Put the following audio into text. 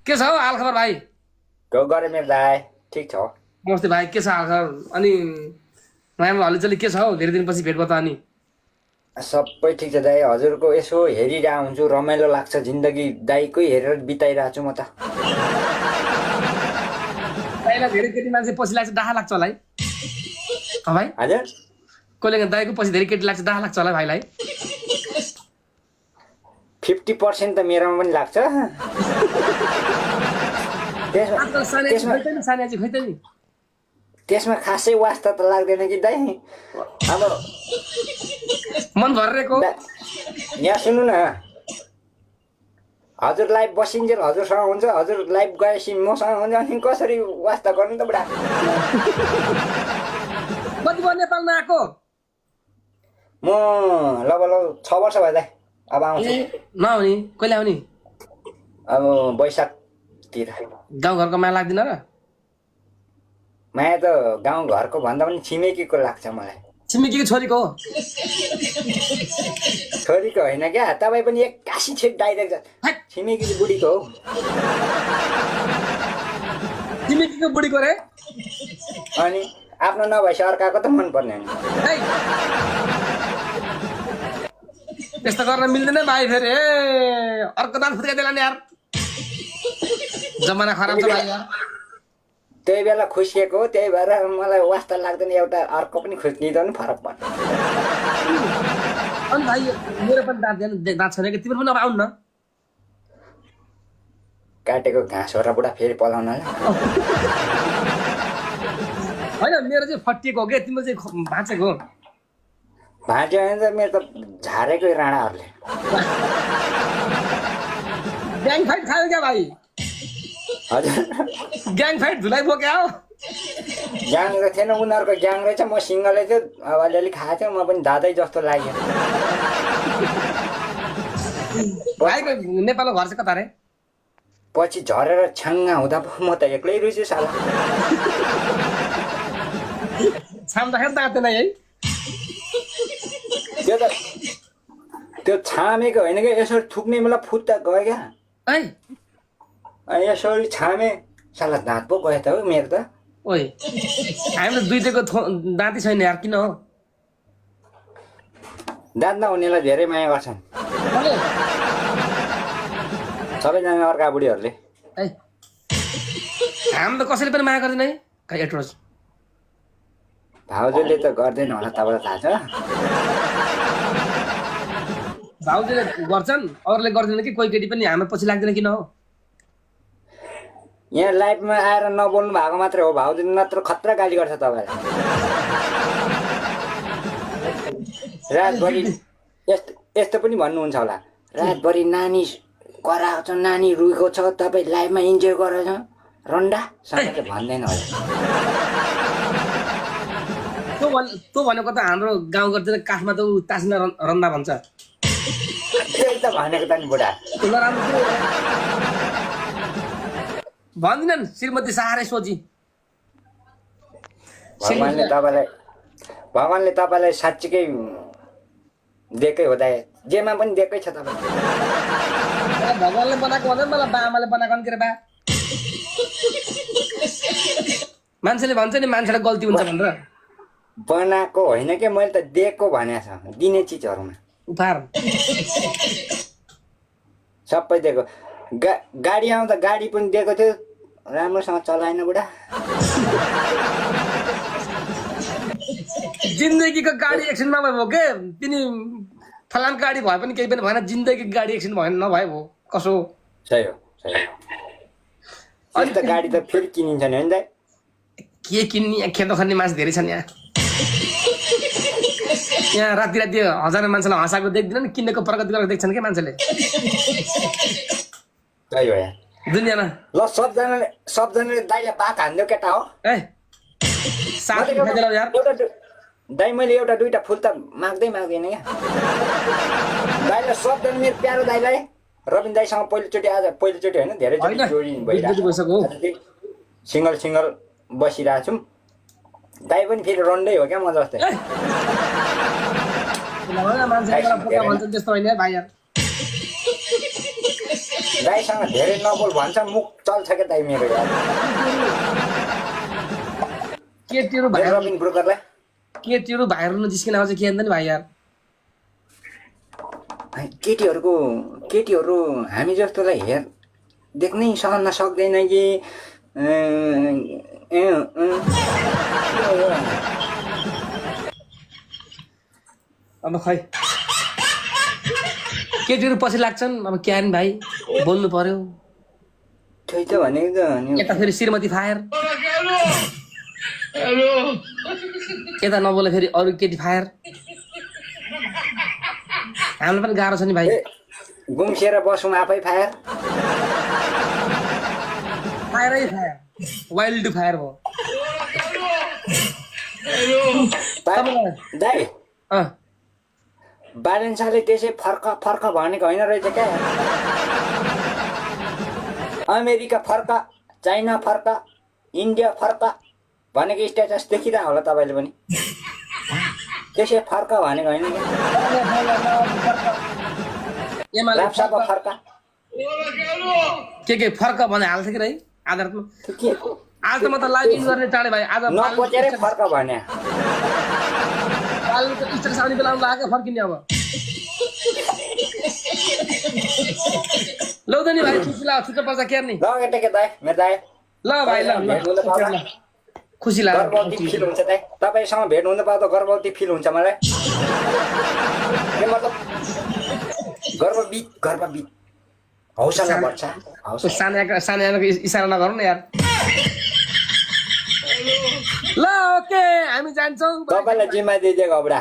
के छ हौ हालखबर भाइ? गरे मेरो दाइ ठिक छ। नमस्ते भाइ, के छ हालखबर? अनि नयाँ हलचली के छ हौ? धेरै दिनपछि भेट भयो त अनि। सबै ठिक छ दाइ। हजुरको यसो हेरिरहेको हुन्छु, रमाइलो लाग्छ जिन्दगी दाइकै हेरेर बिताइरहेको छु म त। दाइलाई धेरै केटी मान्छे पछि लाग्छ, डाहा लाग्छ होला है भाइ? हजुर कहिले दाइको पछि धेरै केटी लाग्छ, डाहा लाग्छ होला भाइलाई? 50% त मेरोमा पनि लाग्छ। त्यसमा खासै वास्ता त लाग्दैन कि दाइ। अब मन भरेको यहाँ सुन्नु न, हजुर लाइभ बसिन्जेल हजुरसँग हुन्छ, हजुर लाइभ गएपछि मसँग हुन्छ, अनि कसरी वास्ता गर्नु त बुढा? कति भयो नेपालमा आएको? म लगभग 6 वर्ष भयो दाइ। अब आउँछु। नआउने? कहिले आउने? अब वैशाखतिर। गाउँघरको माया लाग्दैन र? माया त गाउँघरको भन्दा पनि छिमेकीको लाग्छ मलाई। छिमेकीको छोरीको हो? छोरीको होइन क्या, तपाईँ पनि 81 छेक डाइरेक्ट छिमेकीको बुढीको हो। छिमेकीको बुढीको रे? अनि आफ्नो नभएपछि अर्काको त मन पर्ने होइन। त्यस्तो गर्न मिल्दैन भाइ फेरि। अर्को दान फुत्काइदेला नि यार, जमाना खराब छ भाइ यार। त्यही बेला खुसिएको हो, त्यही भएर मलाई वास्ता लाग्दैन। एउटा अर्को पनि खुस्किँदा पनि फरक पर्छ। अनि भाइ मेरो पनि दाँत छैन कि, तिम्रो पनि अब आउनु न। काटेको घाँस हो र बुढा फेरि पलाउनलाई। होइन मेरो चाहिँ फटिएको हो कि, तिम्रो चाहिँ भाँचेको हो। भाँच्यो भने त मेरो त झारेकै राणाहरूले। ग्याङ फाइट खायो क्या भाइ? हजुर ग्याङ फाइट धुलाइ बोक्या हो? ग्याङ त थिएन, उनीहरूको ग्याङ रहेछ, म सिङ्गलै थियो। अब अलिअलि खाएको थियो, म पनि दादै जस्तो लाग्यो। भाइको नेपालको घर चाहिँ कता रे? पछि झरेर छ्याङ्गा हुँदा म त एक्लै रुछु साला। छाम्दाखेरि तातेन है? त्यो छामेको होइन क्या, यसरी थुक्ने बेला फुत्ता गयो क्या। है अनि यसरी छामे साला दाँत पो गयो त हो मेरो त। ओइ हाम्रो दुईटैको दाँती छैन यार, किन हो? दाँत नहुनेलाई धेरै माया गर्छन् सबैजना अर्का बुढीहरूले। है हामी त कसैले पनि माया गर्दैन है एट्रोज। भाउजूले त गर्दैन होला, तपाईँलाई थाहा छ? भाउजूले गर्छन्, अरूले गर्दैन कि? कोही केटी पनि हाम्रो पछि लाग्दैन किन हो? यहाँ लाइभमा आएर नबोल्नु भएको मात्रै हो, भाउजूले नत्र खतरा गाली गर्छ तपाईँलाई। रातभरि यस्तो पनि भन्नुहुन्छ होला, रातभरि नानी कराएको छ, नानी रुएको छ, तपाईँ लाइभमा इन्जोय गरेर रन्डा सँग त भन्दैन होला। त्यो भनेको त हाम्रो गाउँघरतिर काठमा त तास्न रन्दा भन्छ। त्यही त भनेको त नि बुढा। भन्दिनन् श्रीमती साह्रै सोची। भगवानले तपाईँलाई साँच्चीकै दिएकै हो दाइ, जेमा पनि दिएकै छ तपाईँ। भगवानले बनाएको भन्दा मलाई बाआमाले बनाएको के रे बा? मान्छेले भन्छ नि मान्छेलाई गल्ती हुन्छ भनेर। बनाएको होइन कि, मैले त दिएको भनेको छ, दिने चिजहरूमा उपहार सबै दिएको। गाडी आउँदा गाडी पनि दिएको थियो, राम्रोसँग चलाएन बुढा। जिन्दगीको गाडी एक्सिडेन्ट नभए भयो के? तिनी फलाम गाडी भए पनि केही पनि भएन, जिन्दगीको गाडी एक्सिडेन्ट भएन नभए भयो कसो? सही हो, सही हो। अनि त गाडी त फेरि किनिन्छ नि होइन दाइ? के किन्ने? खेतो खाने मान्छे धेरै छन् यहाँ। यहाँ राति राति हजार मान्छेलाई हँसाएको देख्दैन नि, किनेको प्रगति गरेको देख्छन् क्या मान्छेले। सही हो यार दुनियाँमा। ल सबजनाले दाइलाई बात हान्दियो केटा हो। ए साथी खोजेर यार। दाइ मैले एउटा दुईटा फुल त माग्दैन क्या दाइलाई। सबजना मेरो प्यारो दाइलाई, रविन दाइसँग पहिलोचोटि होइन धेरैचोटि जोडिनु भइरहेको, सिङ्गल बसिरहेको छौँ। दाइ पनि फेरि रन्डै हो क्या म जस्तै। दाइसँग धेरै नबोल भन्छ मुख चल्छ क्या दाइ मेरो यार केटीहरू भाइ रबिन ब्रोकरलाई केटीहरू भाइहरू नजिस्किन आउँछ के अन्त नि भाइ यार केटीहरू हामी जस्तोलाई देख्नै सहन सक्दैन कि अब खै केटीहरू पछि लाग्छन् अब क्या नि भाइ बोल्नु पर्यो त्यही त भनेको त अनि यता फेरि श्रीमती फायर यता नबोले फेरि अरू केटी फायर हामीलाई पनि गाह्रो छ नि भाइ गुम्सिएर बसौँ आफै फायर फायरै फायर वाइल्ड फायर हो दाइ अँ बालेन्साले त्यसै फर्क फर्क भनेको होइन रहेछ क्या अमेरिका फर्क चाइना फर्क इन्डिया फर्क भनेको स्ट्याटस देखिरह होला तपाईँले पनि त्यसै फर्क भनेको होइन क्या राप्साको फर्क के फर्क भने हाल्छ कि भाइ आधारमा के आज त म त लाइभ इन गर्ने टाढे भाइ आज नपचेरै फर्क भने स्टेटस आउने बेलामा लाग्यो फर्किने अब लौ त नि भाइ खुसी लाग्यो छुट्टो पर्छ के नि ल केटा दाइ मेरो दाइ ल भाइ ल खुसी लाग्यो गर्भवती फिल हुन्छ दाइ तपाईँसँग भेट हुन पाउँदा गर्भवती फिल हुन्छ मलाई मतलब गर्भवित हौसला बढ्छ सानो इसारा नगरौँ न यार ल ओके हामी जान्छौँ तपाईँलाई जिम्मा दिइदिएको घबडा